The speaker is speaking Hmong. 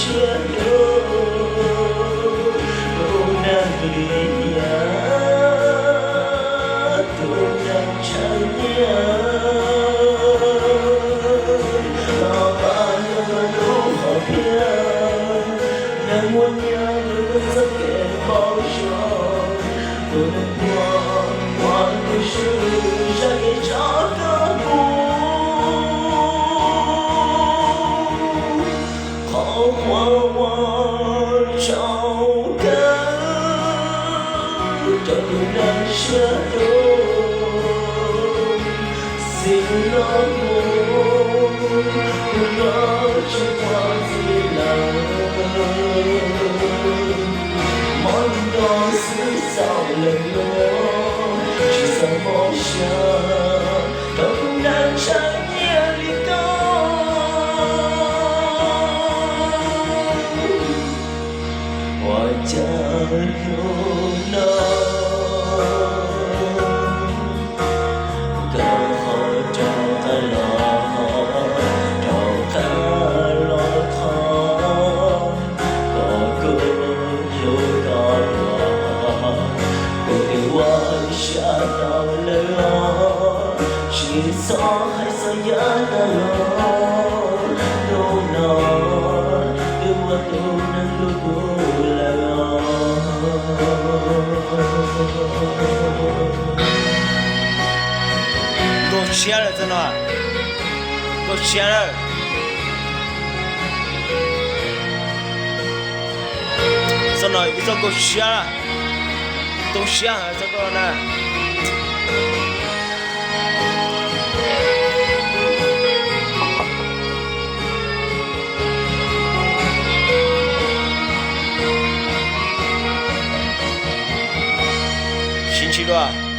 siab dua, tus neeg li yam, tus neeg tshaj nyiam, los pab yog koj lub hom phiaj, neeg muaj nyiaj rau koj txoj kev npau suav, tus neeg tuag ua tus swb zaj kev tshaj kawg mus. Qhov uas ua tsaug kawg rau tus neeg siab dub, xws li hnub mus, tus neeg tsis muaj txiv lawm, mob nrog xwb xaus lawm luag, tsis xav mob siab rau tus neeg tshaj nyiam li koj. Ua cas hnub no koj ho rov qab los, rov qab los thov kom kuv hlub koj dua, kuv twb ua siab tau lawm os, tsis txhob hais txog yav tas los, hnub no twb muaj tus neeg hlub kuv lawm os. Nkauj siab lawm txoj no, nkauj siab lawm. Txoj no ib txoj nkauj siab, ntoo siab heev txoj nkauj no na. Sib ntsib dua.